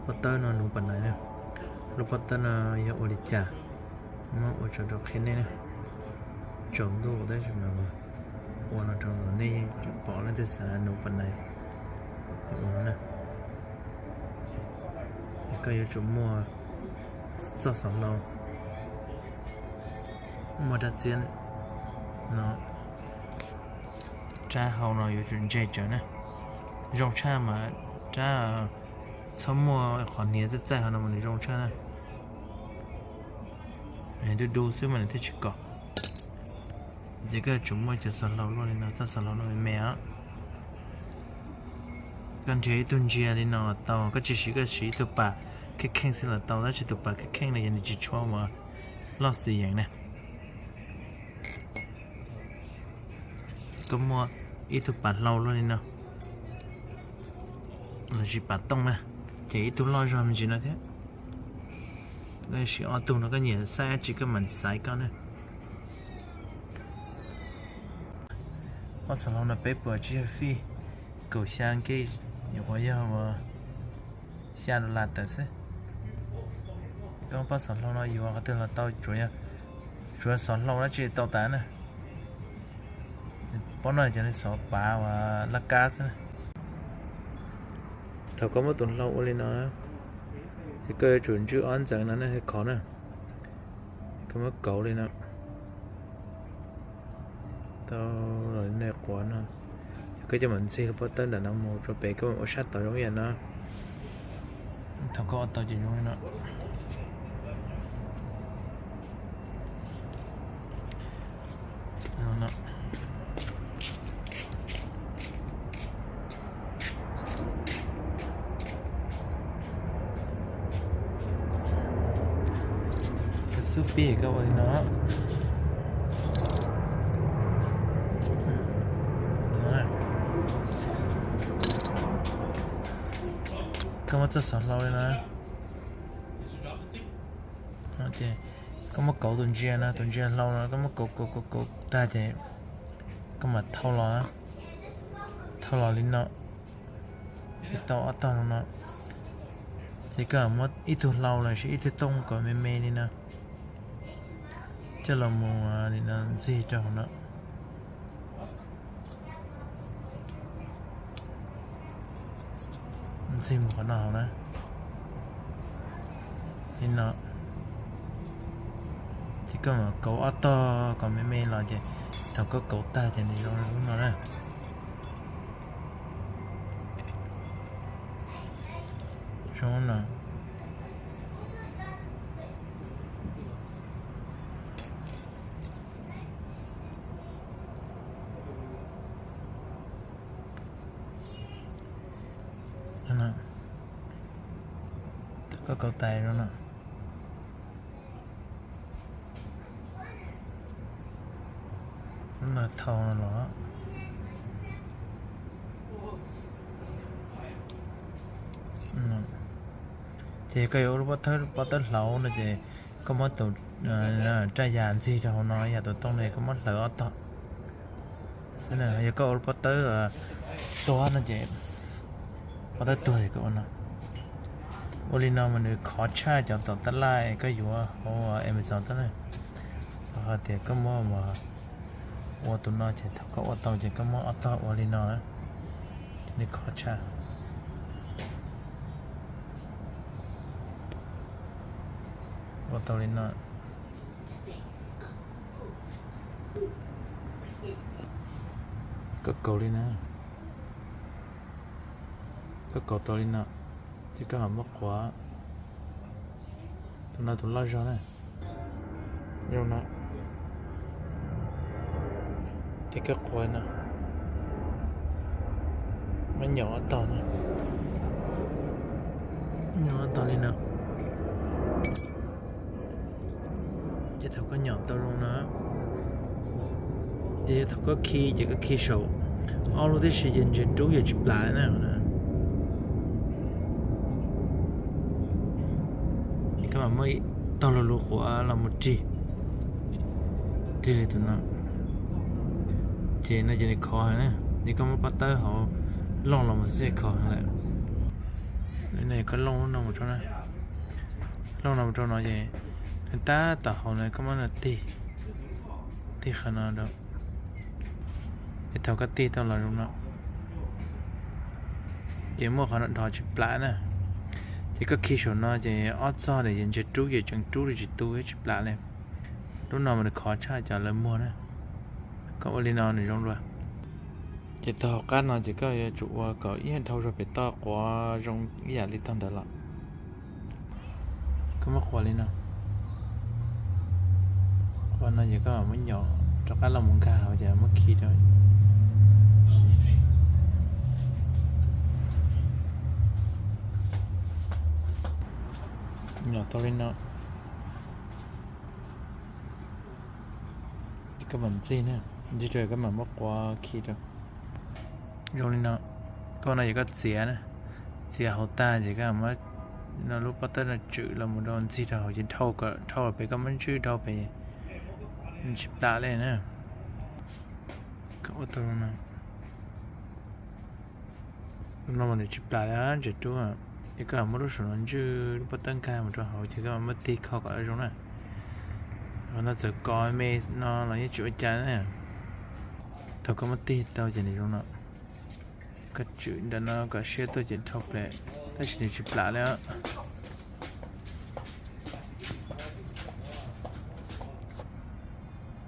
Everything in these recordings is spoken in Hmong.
Pob tawb no nuv pas nais na. Lub pob tawb no yog ua li cas, muab ua tso rau qhia nej na. Tsaus ntuj tab sis mas ua no rau nej pom leej twg xav nuv pas nais ua no na. Koj yuav tsum muaj txoj xov hlau, muaj rab txiab no, rab hau no yuav tsum ntse tsawv na. Zoo tshaj mas rab, txhob muaj qhov hniav txaij txaij hauv no mas nws zoo tshaj na. Du du xwb mas nws thiaj tsis kom. Ces koj yuav tsum muaj cov xov hlau luaj li no, txoj xov hlau luaj me me os. Koj nrhiav ib tug ntsia li no los tau, koj tsis siv koj siv ib tug pas kheej kheej xwb los tau, tab sis tus pas kheej kheej no yog nws tsis tshua ua loj xwm yeem na. Koj muaj ib tug pas hlau luaj li no, los sis pas tooj na, ces ib tug loj zog me ntsis no thiab. Koj siv ob tug no koj nyiam xaib dab tsi koj mam xaiv koj na. Ob xov hlau no peb puas tsib caug fij, kaum xya nkiv, nyuam qhuav yog xya dollar tawm xwb. Koj muab pob xov hlau no yuav qhov twg los tau, tsuav xov hlau dab tsi tau tas na. Pob no cov li xov pav uas laj kab xwb na. Thaum koj muab tus hlau ua li no, ces koj yuav tsum ntswj ob ntxeev no na, khov na. Koj muab kauv li no, tau los li no quav no, ces koj coj mam ntxig lub pob tawb nram no mus rau pem, koj mam ua sab tod zoo ib yam no. Thaum koj ua tau ces zoo li no. Koj xub pib koj ua li no. Koj muab txoj xov hlau li no. Koj muab kauv tus ntsia no, tus ntsia hlau no, koj muab kauv kauv kauv kauv tag ces koj mam thau los, thau los li no, tau ob tog no. Ces koj muab ib tug hlau los sis ib tug tooj kom me me li no, coj los mus li no ntxig rau hauv no. Ntxig mus qhov no hauv na, li no. Ces koj mam kauv ob tog kom me me los ces thaum koj kauv tag ces nws zoo li lub no na. Zoo no. Koj kauv tas zoo no. Lub no thau no los. Ces koj yuav ua lub pob tawb, pob tawb hlauv no ces koj muab tus raj yas ntxig rau hauv no, yam tus tooj no koj muab hlawv ob tog xwb na. Yog koj ua lub pob tawb tuag no ces, pob tawb tuag ces koj ua no. Ua li no mas nws khov tshaj cov tom tab laj koj yuav hauv Amazon tau na. Rau qhov tias koj muab ua tus no ces thaum koj ua tau ces koj muab ob tog ua li no na, ces nws khov tshaj. Ua tau li no. Koj kauv li no. Koj kauv tau li no, ces koj mam muab quav. Tus no tus loj zog na. Zoo no. Ces koj quav no, muab nyom ob tog no, nyom ob tog li no. Ces thaum koj nyom tau zoo no, ces yog thaum koj khi ces koj khi saum ob lub tib si ces ntses rub yuav tsis plam na. Koj mam muab tog lug lug quav los mus rig, rig li tus no. Ces no ces nws khov heev na, ces koj muab pob tawb hauv looj los mus xwb khov heev lawm. Koj looj lub no mus rau, looj no mus rau no ces nws tab tom hauv no, koj muab no tig, tig qhov no rau, es thaum koj tig tau los zoo no ces muaj qhov no dhos tsis plam na. Ces koj khi saum no ces ob txog ntawm yus ntsej rub ces tseem rub li tsis tu thiab tsis plam li. Lub no mas nws khov tshaj cov lawv muag na. Koj ua li no nws zoo dua. Ces tau hauv qab no ces koj yuav tsum ua kom ib yam dhau zog pem toj quav zoo ib yam li tog ntawd los. Koj muab quav li no, quav no ces koj muab nyom rov qab los mus nkag hauv ces muab khi rau. Nyom tau li no, koj mam ntxig na, ntxig rau koj mam muab quav khi rau. Zoo li no, koj no ces koj txiav na, txiav hauv tag ces koj muab no lub pob tawb no tswm los mus rau ntxig rau hauv ces dhau kom dhau pem, koj muab ntswj dhau pem, tsis plam li na. Koj ua tau zoo no, no mas nws tsis plam li, ntsej rub. Ces koj muab lub saum no ntswj lub pob tawb nkag mus rau hauv ces koj muab tig kho kom zoo na. Qhov no txawm kov me no los yeej tsis ua cas na. Thaum koj muab tig tau ces nws zoo no. Koj tswm nram no kom siab tuaj ces dhau pem, tab sis nws tsis plam li.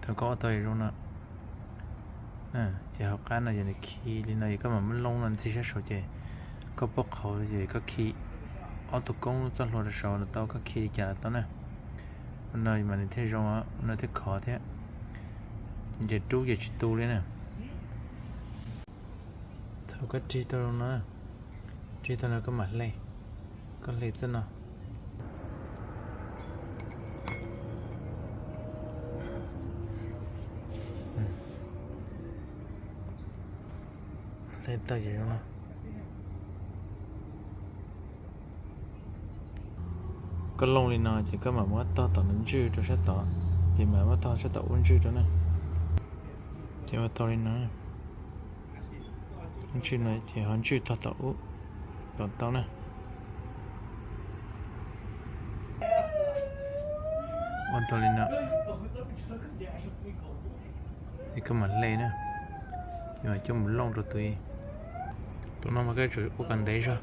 Thaum koj ua tau zoo no ces hauv qab no ces nws khi li no ces koj mam muab looj no ntxig sab saud ces koj pub qhauv ces koj khi ob tug koob txoj hlua rau saud los tau, koj khi li cas los tau na. Ua no mas nws thiaj zoo, ua no thiaj khov thiab. Ces ntsej rub ces tsis tu li na. Thaum koj rig tau zoo no, rig tau no koj mam hle, koj hle txoj no. Hle tau ces zoo no. Koj looj li no ces koj mam muab tog tom no ntswj rau sab tod, ces mam muab tog sab tom ub ntswj rau na. Ces ua tau li no, ntswj no ces ho ntswj tog tom ub kom tau na. Ua tau li no, ces koj mam hle na, ces mam coj mus looj rau tus, tus no mas koj tsum ua kom ntev zog.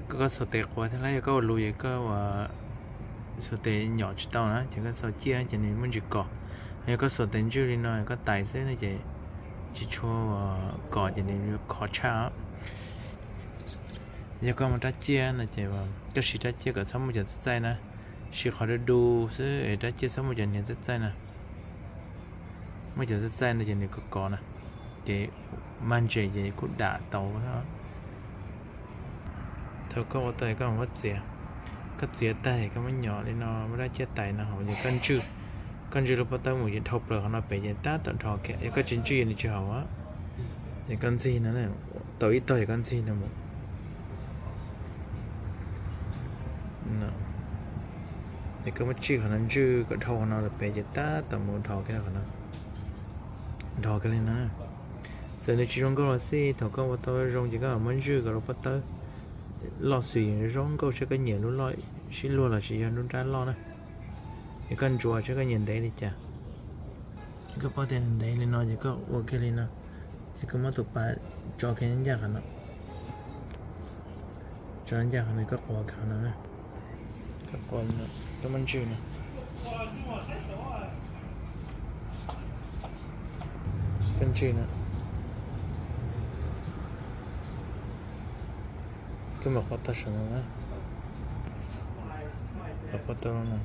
Koj, koj xuas tes quav thiab, yog koj ua lus ces koj ua xuas tes nyom tsis tau na ces koj xuas ciaj ces nws muaj ntsis kom. Yog koj xuas tes ntswj li no koj tais xwb no ces tsis tshua kom ces nws yuav khov tshaj. Yog koj muaj rab ciaj no ces koj siv rab ciaj kom txhob muaj cov txaij txaij na, siv qhov du du xwb es rab ciaj txhob muaj cov hniav txaij txaij na. Muaj cov txaij txaij no ces nws kov kov na, ces mag ntses ces kuj dam tau. Thaum koj ua tau koj muab txiav, koj txiav tag es koj muab nyom li no, muab rab ciaj tais no hauv ces koj ntswj, koj ntswj lub pob tawb mus ces dhau plaws qhov no pem ces tab tom dhos kiag, yog koj tsis ntswj nws tsis haum. Ces koj ntxig no, tau ib tog ces koj ntxig no mus. Ces koj muab tsij qhov no ntswj kom dhau qhov no los pem ces tab tom mus dhos kiag qhov no. Dhos kiag li no. Txawm nws tsis zoo nkauj los xij, thaum koj ua tau zoo ces koj muab ntswj kom lub pob tawb loj xwm yees zoo nkauj saib koj nyiam lub loj sib luag los sis yog lub nrab loj na. Es koj ntsuas saib koj nyiam ntev li cas. Koj paub tias ntev li no ces koj ua kiag li no, ces koj muab tus pas tso kiag ncaj qhov no, tso ncaj qhov no, koj quav kiag qhov no, koj quav, koj muab ntswj no, koj ntswj no, koj mam quav tag saum no na, mam quav tau no.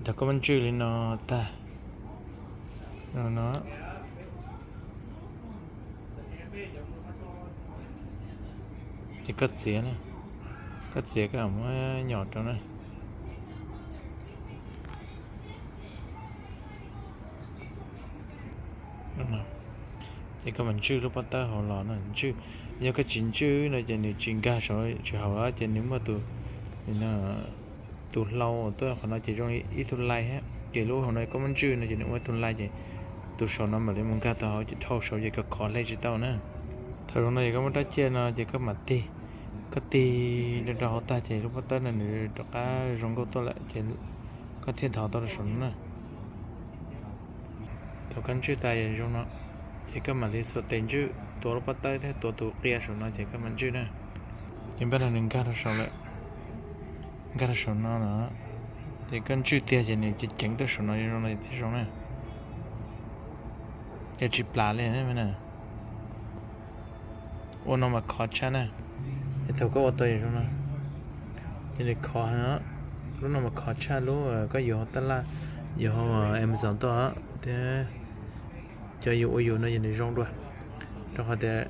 Thaum koj muab ntswj li no tag no, ces koj txiav, koj txiav koj muab nyom rau na. Ces koj mam ntswj lub pob tawb hauv los no, ntswj. Yog koj tsis ntswj no ces nws tsis nkag saum tsis haum los ces nws muaj tus, no, tus hlau tuaj qhov no ces zoo li ib tug line thiab, ces lub hauv no koj muab ntswj no ces nws ua ib tug line ces tus saum no mam li mus nkag tau hauv ces dhau saud ces koj khov hle tsis tau na. Thaum zoo no ces koj muab rab ciaj no ces koj mam tig, koj tig rau rau hauv tag ces lub pob tawb no nws rov qab zoo nkauj tuaj lawm ces koj thiaj dhos tau rau saum no na. Thaum koj ntswj tas zoo no ces koj mam li xuas tes ntswj tuav lub pob tawb thiab tuav tus qia saum no ces koj mam ntswj na. Ces npaj no nws nkag rau saum lawm, nkag rau saum no no, ces koj ntswj tiag ces nws ceev ceev tuaj saum no zoo no thiaj zoo na. Ces tsis plam li na. Ua no mas khov tshaj na. Ces thaum koj ua tau zoo no, ces nws khov heev, lub no mas khov tshaj lub koj yuav hauv tab laj, yuav hauv Amazon tuaj thiab cov yus ua yus no ces nws zoo dua, rau qhov tias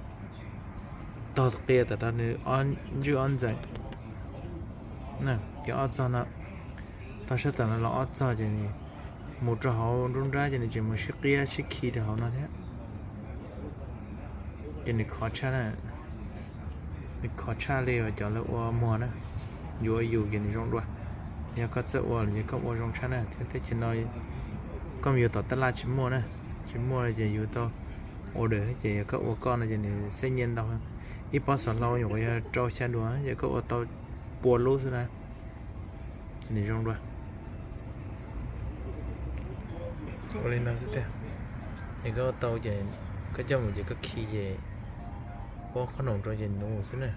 tog qia tam rau nws ntswj ob ntxeem, ces ob txog no, tog sab tam no los ob txog ces nws mus rau hauv nruab nrab ces nws tseem mus sib qiab sib khi rau hauv no thiab. Ces nws khov tshaj na, nws khov tshaj li cov lawv ua muag na, yuav ua yus ces nws zoo dua. Yog koj txawj ua los ces koj ua zoo tshaj na thiab teb chaws no koj mus yuav tom tab laj tsis muaj na, tsis muaj ces yuav tau order ces yog koj ua koj no ces nws xeb nyiaj ntau. Ib pob xov hlau nyuam qhuav yog rau xya duas ces koj ua tau pua lub xwb na, ces nws zoo dua. Ua li no xwb tiag, ces koj ua tau ces koj coj mus ces koj khi ces pub qhob noom rau ces nuv xwb na.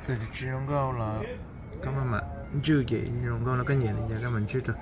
Txawm tsis zoo nkauj los koj maj mam ntswj ces zoo nkauj no koj nyiam li cas koj mam ntswj rau.